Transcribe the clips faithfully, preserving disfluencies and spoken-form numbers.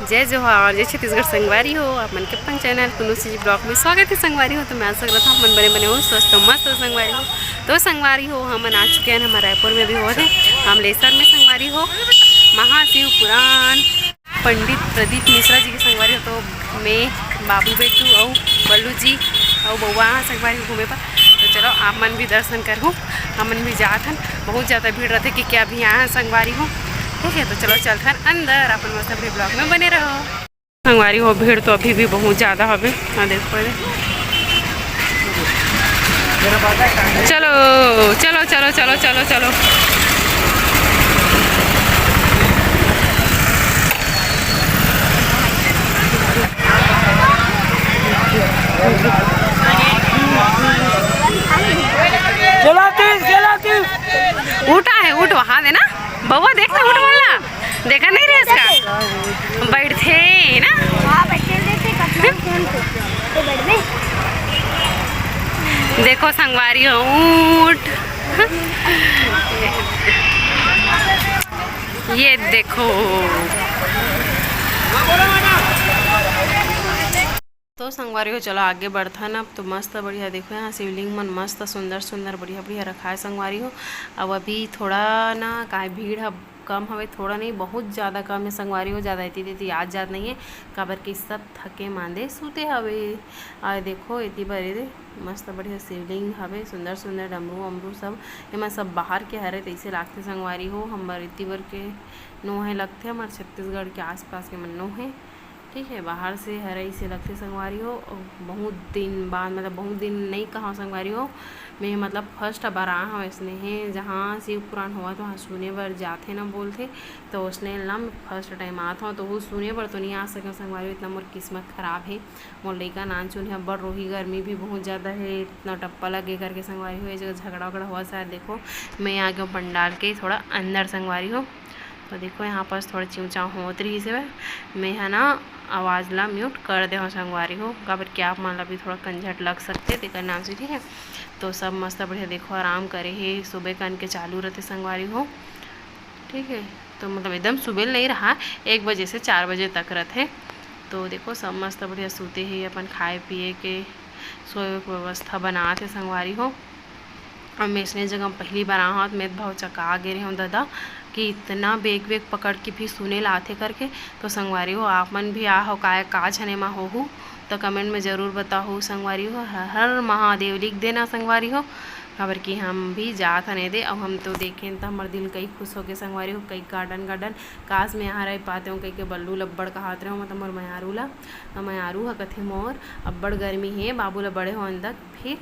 जय जोहार, जय छत्तीसगढ़ संगवारी हो, आप मन के अपन चैनल कुनुसी जी ब्लॉग में स्वागत है संगवारी हो। तो मैं आशा करता हूँ आप मन बने बने हो, स्वस्थ हो, मस्त हो संगवारी हो। तो संगवारी हो, हमन आ चुके हैं हमारे रायपुर में भी होत है, हमलेसर में संगवारी हो, महाशिव पुराण पंडित प्रदीप मिश्रा जी के संगवारी हो। तो मैं, बाबू बेटू अउ बल्लू जी अउ बउआ ह संगवारी हो घूमे पर। तो चलो आप मन भी दर्शन करहु, हमन भी जात हन। बहुत ज़्यादा भीड़ रहते कि क्या भी आए हैं संगवारी हो। ठीक है, तो चलो चलत हन अंदर, अपन मस्त अपने ब्लॉग में बने रहो। संगवारी हो, भीड़ तो अभी भी बहुत ज़्यादा हवे। हाँ, देखो ये। चलो, चलो, चलो, चलो, चलो, चलो। चला तीस, चला तीस। ऊँट आहे, ऊँट वहाँ दे ना। बउआ, देख ना, ऊँट वाला। देखा नहीं रहे इसका? बैठते ना। हाँ, बैठते, बैठते, कतना सुन को। तो बैठ गए। देखो संगवारी हो, ऊँट। ये देखो। तो संगवारी हो, चलो आगे बढ़थन। अब तो मस्त बढ़िया, देखो यहाँ शिवलिंग मन मस्त सुंदर सुंदर बढ़िया बढ़िया रखा है संगवारी हो। अब अभी थोड़ा ना काय भीड़ ह कम हवे, थोड़ा नहीं, बहुत ज़्यादा कम है संगवारी हो। ज़्यादा एती तेती आज जात नहीं है, काबर कि सब थके मांदे सूते हवे। और देखो एती बर एदे मस्त बढ़िया शिवलिंग हवे, सुंदर सुंदर डमरू अमरू सब, एमन सब बाहर के हरे तैसे लागथे संगवारी हो। हमर एती बर के नो है लगथे, हमर छत्तीसगढ़ के आसपास के मन नो है। ठीक है, बाहर से हरई से लगथे संगवारी हो। अउ बहुत दिन बाद, मतलब बहुत दिन नहीं कहा संगवारी हो, मैं मतलब फर्स्ट बार आ हूँ ऐसने है, जहाँ शिव पुराण होवत वहाँ सुने बर जाथे ना बोलथे, तो उसने ला मैं फर्स्ट टाइम आत हूँ। तो वो सुने बर तो नहीं आ सके संगवारी हो, इतना मोर किस्मत खराब है। मोर लइका नानचुन है, अब्बड़ रोही, गर्मी भी बहुत ज़्यादा है, इतना टप्पा लगे करके संगवारी हो। ये जगह झगड़ा वगड़ा हुआ शायद, देखो मैं आ गया पंडाल के थोड़ा अंदर संगवारी हो। तो देखो यहाँ पास थोड़ा चिमचा होत रहिस हवय, मैं ह ना आवाज़ ला म्यूट कर दे हव संगवारी हो, काबर कि आप मन ला भी थोड़ा कंझट लग सकथे तेकर नाम से, ठीक है। तो सब मस्त बढ़िया देखो आराम करे हे, सुबह कन के चालू रहते संगवारी हो, ठीक है। तो मतलब एकदम सुबह नहीं रहा, एक बजे से चार बजे तक रहते। तो देखो सब मस्त बढ़िया सूते हे, अपन खाए पिए के सोए के व्यवस्था बनात हे संगवारी हो। और मैं इसने जगह पहली बार आया हूँ, तो मैं भाव चका गे रहे हूँ दादा कि इतना बेग बेग पकड़ के भी सुने ला आथे करके। तो संगवारी हो, आप मन भी आ हो, का, का झने मा होहू, तो कमेंट में जरूर बताहू संगवारी हो। हर हर महादेव लिख देना संगवारी हो, काबर कि हम भी जात हन एदे। अब हम तो देखें तो हमर दिल कई खुश होके संगवारी हो, कई गार्डन गार्डन, काश मैं यहाँ रह पाते हूँ कह के बल्लू लब्बड़ कहात रहे हो, मतलब मोर मयारू ला, तो मयारू ह कथे मोर अब्बड़ गर्मी हे, बाबू ला बड़े हो अंदर फिर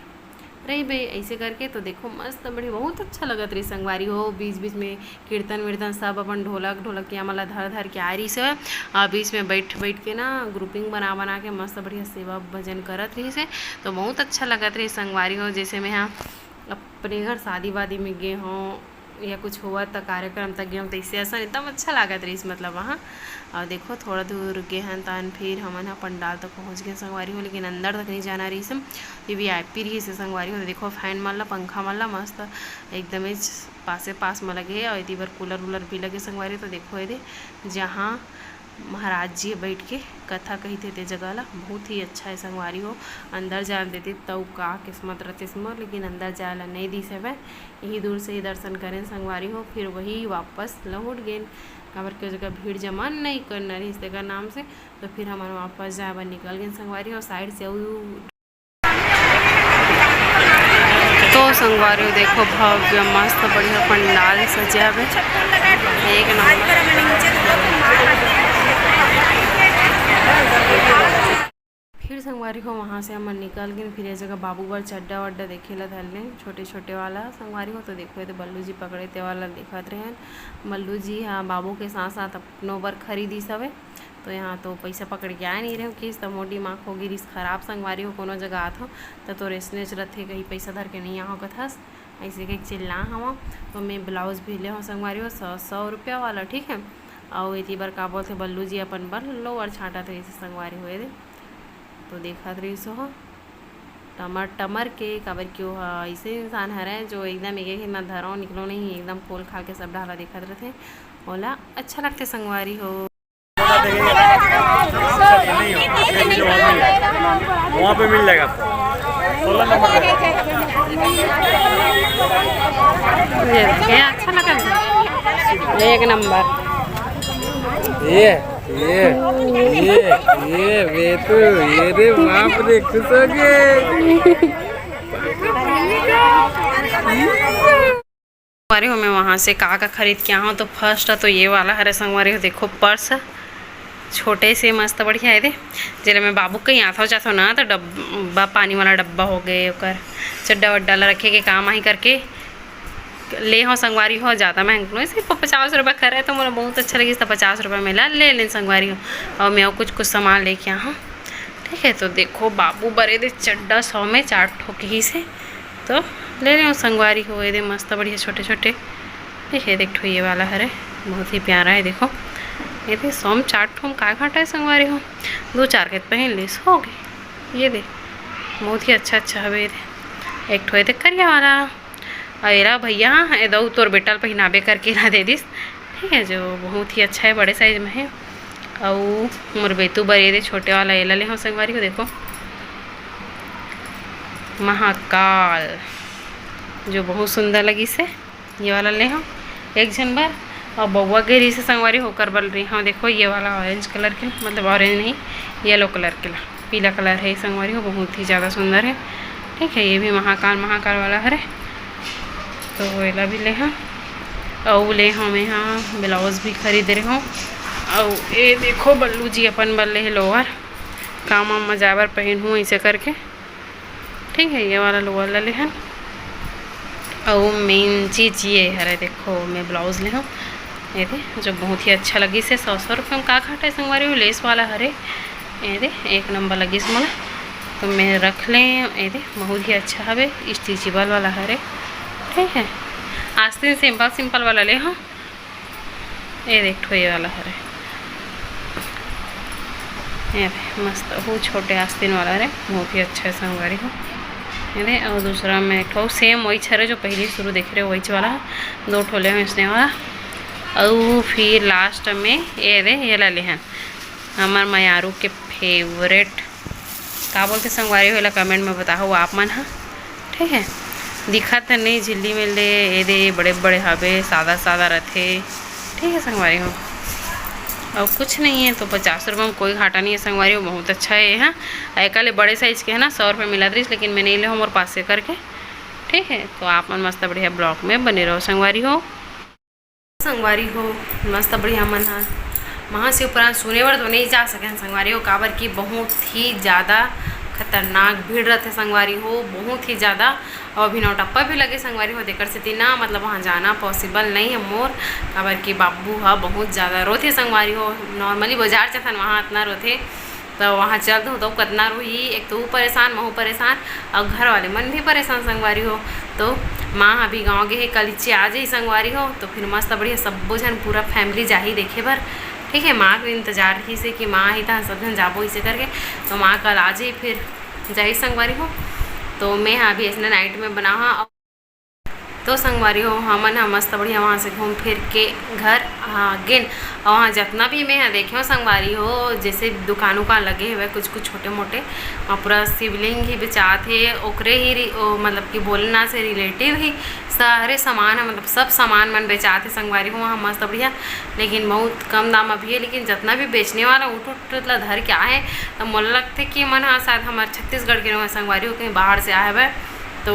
रहिबे ऐसे करके। तो देखो मस्त बढ़िया, बहुत अच्छा लगत रही संगवारी हो। बीच बीच में कीर्तन वीर्तन सब अपन ढोलक ढोलकिया मन ला धर धर के आ रही से, और बीच में बैठ बैठ के ना ग्रुपिंग बना बना के मस्त बढ़िया सेवा भजन करत रही से। तो बहुत अच्छा लगत रही संगवारी हो। जैसे मैं हाँ अपने घर शादी वादी में गे हों या कुछ होवत त कार्यक्रम तक गेंव, तइसे असन एकदम अच्छा लागत रहिस, मतलब वहाँ। और देखो थोड़ा दूर गे हन तहन फिर हमन ह पंडाल तक पहुँच गेन संगवारी हो, लेकिन अंदर तक नहीं जाना रहिस। ये वी आई पी रहिस हे संगवारी हो। देखो फैन मन ला, पंखा मन ला मस्त एकदम पासे पास में लगे हे और एती बर कूलर वूलर भी लगे संगवारी हो। तो देखो एदे जहाँ महाराज जी बैठ के कथा कहिथे ते जगह ला, बहुत ही अच्छा है संगवारी हो। अंदर जान देते तउ का किस्मत रहते मोर, लेकिन अंदर जाए ला नहीं दिस हवय। यही दूर से ही दर्शन करें संगवारी हो, फिर वही वापस लहुट गेन, काबर के जगह भीड़ जमा नहीं करना रहिस तेकर नाम से। तो फिर हमन वापस जाए बर निकल गेन संगवारी हो। साइड से अउ तो संगवारी हो, देखो भव्य मस्त बढ़िया पंडाल सजे हवे, एक नंबर। फिर संगवारी हो वहाँ से हमन निकल गेन, फिर ये जगह बाबू बर चड्डा वड्डा देखे ला धर लेन, छोटे छोटे वाला संगवारी हो। तो देखो ये तो बल्लू जी पकड़े ते वाला देखत रहेन। बल्लू जी हाँ बाबू के साथ साथ अपनो बर खरीदिस हवे। तो यहाँ तो पैसा पकड़ के आए नहीं रहे किस, तो मोर दिमाग हो गिरिस खराब संगवारी हो। कोनो जगह आत हो तो तोर एसनेच रथे, कहीं पैसा धर के नहीं आहो कथस, ऐसे कहीं चिल्ला हवा। तो मैं ब्लाउज भी ले हूँ संगवारी हो सौ सौ रुपया वाला, ठीक है। और एती बर का बोलते बल्लू जी अपन बर लोअर छांटत रहिस संगवारी हो दे। तो देखत रहिस हो टमर टमर के, काबर कि वो ह ऐसे इंसान हरे जो एकदम एक एक ना धरो निकलो नहीं, एकदम पोल खाल के सब डाला देखत रहते। ओला अच्छा लगते संगवारी हो। वहाँ पे मिल जाएगा आपको। ये देखिए, अच्छा लगा, एक नंबर। ये, ये, ये, ये, बेटू, ये रे, बाप रे, खुश हो गए। संगवारी हो, मैं वहाँ से का का खरीद के आहूँ, तो फर्स्ट तो ये वाला हरे संगवारी हो, देखो पर्स, छोटे से मस्त बढ़िया हे दे। जेला मैं बाबू कहीं आथव जाथव ना, तो डब्बा, पानी वाला डब्बा हो गए, ओकर चड्डा वड्डा ला रखे के काम आही करके ले हव संगवारी हो। ज़्यादा महंगा नहीं, सिर्फ पचास रुपया करे, तो मोला बहुत अच्छा लगिस, तो पचास रुपया में ला ले लेन संगवारी हो। और मैं और कुछ कुछ सामान लेके आहूँ, ठीक है। तो देखो बाबू बर ए दे चड्डा सौ में चार ठो कहिसे, तो ले लेव संगवारी हो, ये दे मस्त बढ़िया छोटे छोटे। ठीक है, देख ठो ये वाला हरे, बहुत ही प्यारा है। देखो ये दे सौ में चार ठो में का घाटा है संगवारी हो, दो चार के पहन लिस, हो गए। ये दे बहुत ही अच्छा अच्छा हवे। ये दे एक ठो ये दे करिया वाला, और एला भैया, ये दऊ तोर बेटा ल पहिनाबे करके ला दे दिस। ठीक है, जो बहुत ही अच्छा है, बड़े साइज में है। अउ मोर बेतू बर ये दे छोटे वाला एला ले हव संगवारी हो, देखो महाकाल, जो बहुत सुंदर लगिस हे, ये वाला ले हव एक झन बर। और बउआ गे रहिस हे संगवारी हो, ओकर बर ले हव, देखो ये वाला ऑरेंज कलर के, मतलब ऑरेंज नहीं, येलो कलर के ला, पीला कलर है संगवारी हो, बहुत ही ज़्यादा सुंदर है। ठीक है, ये भी महाकाल, महाकाल वाला हरे, तो एला भी ले हव। अउ ले हव मैं हा ब्लाउज भी खरीद रहे हव। अउ ये देखो बल्लू जी अपन बर ले हे लोअर, काम वाम म जाए बर पहिनहूँ ऐसे करके। ठीक है, ये वाला लोअर ला लेहन। अउ मेन चीज ये हरे, देखो मैं ब्लाउज लेहूँ ये दे, जो बहुत ही अच्छा लगिस हे। सौ सौ रुपये में का घाटा है संगवारी हो, लेस वाला हरे। ये दे एक नंबर लगिस मोला, तो मैं रख ले। ये दे बहुत ही अच्छा हवे, स्ट्रेचेबल वाला हरे। ठीक है, आस्तीन सिंपल सिंपल वाला ले हव। ये देख ठो ये वाला हरे, ये दे मस्त, वो छोटे आस्तीन वाला हरे, बहुत ही अच्छा है संगवारी हो। ये दे, और दूसरा में एक ठो सेम वही हरे जो पहली शुरू देखे रहे, वही वाला, दो ठो ले हव इसने वाला। और फिर लास्ट में ये दे, ये ला लेहन, हमर मयारू के फेवरेट, का बोलथे संगवारी हो, एला कमेंट में बताहू आप मन ह। ठीक है, दिखत त नहीं झिल्ली मिल्ली, ये दे बड़े बड़े हवे, सादा सादा रथे। ठीक है संगवारी हो, और कुछ नहीं है तो पचास रुपये में कोई घाटा नहीं है संगवारी हो, बहुत अच्छा है ये हा। एका ले बड़े साइज के है ना, सौ रुपये मिलत रहिस, लेकिन मैं नहीं ले हव मोर पास से करके। ठीक है, तो आप मन मस्त बढ़िया ब्लॉग में बने रहो संगवारी हो। संगवारी हो, मस्त बढ़िया मन ह महाशिवपुराण सुने बर तो नहीं जा सके हन संगवारी हो, काबर कि बहुत ही ज़्यादा खतरनाक भीड़ रहथे संगवारी हो, बहुत ही ज़्यादा। और अभी नौटप्पा भी लगे संगवारी हो, तेकर सेती ना, मतलब, वहाँ जाना पॉसिबल नहीं है मोर, काबर कि बाबू ह बहुत ज़्यादा रोथे संगवारी हो। नॉर्मली बाजार जाथन, वहाँ इतना रोथे, तो वहाँ चल दो तो कतना रोही, एक तो वो परेशान, महू परेशान, और घर वाले मन भी परेशान संगवारी हो। तो माँ अभी गाँव गे हे, कल इच्चे आ जाही संगवारी हो, तो फिर मस्त बढ़िया सब्बो झन पूरा फैमिली जाही देखे बर। ठीक है, माँ के इंतजार ही से कि माँ ही तो सब झन जाबो इसे करके, तो माँ कल आ जाही, फिर जाही संगवारी हो। तो मैं हा अभी ऐसने नाइट में बनाहा। तो संगवारी हो, हमन ह मस्त बढ़िया वहाँ से घूम फिर के घर आ गेन। और वहाँ जितना भी मैं ह देखे हो संगवारी हो, जैसे दुकान उकान लगे हुए कुछ कुछ छोटे मोटे, वहाँ पूरा शिवलिंग ही बेचात हे, ओकरे ही रि-, ओ, मतलब कि भोलेनाथ से रिलेटिव ही सारे सामान है, मतलब सब सामान मन बेचात हे संगवारी हो वहाँ मस्त बढ़िया, लेकिन बहुत कम दाम अभी है। लेकिन जितना भी बेचने वाला उठ उठ ला धर के आए, तो मोला लगथे कि मन ह शायद हमारे छत्तीसगढ़ के नहीं होय संगवारी हो, कहीं बाहर से आए हुए। तो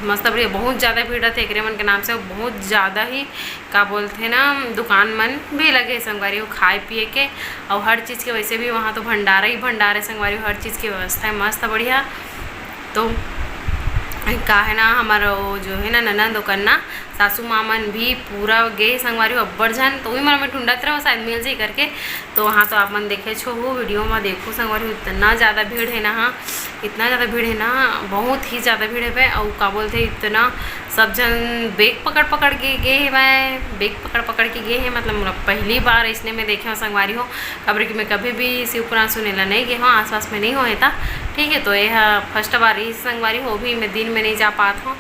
मस्त बढ़िया, बहुत ज़्यादा भीड़ रहथे एकरे मन के नाम से, बहुत ज़्यादा ही, का बोलथे ना, दुकान मन भी लगे हे संगवारी हो, खाए पिए के, और हर चीज़ के। वैसे भी वहाँ तो भंडारा ही भंडारा है संगवारी हो, हर चीज़ की व्यवस्था है मस्त बढ़िया। तो का है ना, हमारा वो जो है ना, ननंद ओकर ना, सासू माँ मन भी पूरा गे संगवारी हो, अब्बड़ झन। तो वही मन में ढूंढत रहो, शायद मिल जाही करके। तो वहाँ तो आप मन देखे छो हो वीडियो में, देखो संगवारी हो, इतना ज़्यादा भीड़ है ना, हाँ, इतना ज़्यादा भीड़ है ना, बहुत ही ज़्यादा भीड़ है। और का बोलथे, इतना सब झन बैग पकड़ पकड़ के गे हे, मैं बैग पकड़ पकड़ के गे हे, मतलब मोला पहली बार इसने मैं देखे हूँ संगवारी हो, काबर कि मैं कभी भी शिवपुराण सुने ला नहीं गे हूँ, आसपास में नहीं होए था। ठीक है, तो ये फर्स्ट बार इस संगवारी हो भी मैं दिन में नहीं जा पात हूँ,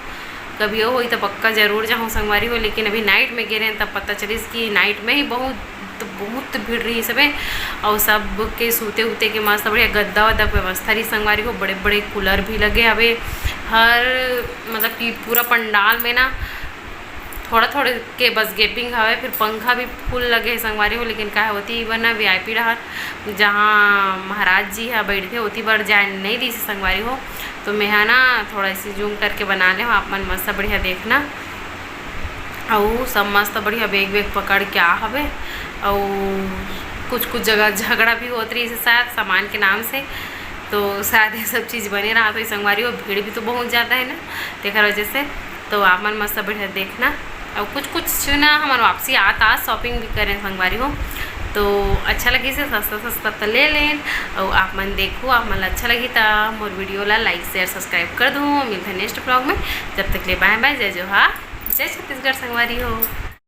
कभी वो होई तो पक्का जरूर जाहूँ संगवारी हो। लेकिन अभी नाइट में गे रहे तब पता चलिस कि नाइट में ही बहुत तो बहुत भीड़ रहिस हवे। अउ सबके सूते उते के मस्त बढ़िया गद्दा वद्दा के व्यवस्था रहिस संगवारी हो। बड़े बड़े कूलर भी लगे हवे हर, मतलब कि पूरा पंडाल में ना। थोड़ा थोड़े के बस गैपिंग हवे, फिर पंखा भी फुल लगे हे संगवारी हो। लेकिन का हे, ओती बर ना वीआईपी रहत, जहाँ महाराज जी ह बैठथे, ओती बर जाए नहीं दिस संगवारी हो। तो मैं हा ना थोड़ा सी जूम करके बना ले हव, आप मन मस्त बढ़िया देखना। अउ सब मस्त बढ़िया बैग वैग पकड़ के आ हवे। अउ कुछ कुछ जगह झगड़ा भी होत रहिस हे शायद सामान के नाम से, तो शायद ये सब चीज़ बने रहत होही संगवारी हो। भीड़ भी तो बहुत ज़्यादा हे ना, तेकर वजह से। तो आप मन मस्त बढ़िया देखना। अउ कुछ कुछ ना हमन वापसी आत आत शॉपिंग भी करेन संगवारी हो, तो अच्छा लगिस हे, सस्ता सस्ता तो ले लेन। अउ आप मन देखहू, आप मन ला अच्छा लगही त मोर वीडियो ला लाइक शेयर सब्सक्राइब कर दू। मिलथे नेक्स्ट ब्लॉग में, जब तक ले बाय बाय, जय जोहार, जय छत्तीसगढ़ संगवारी हो।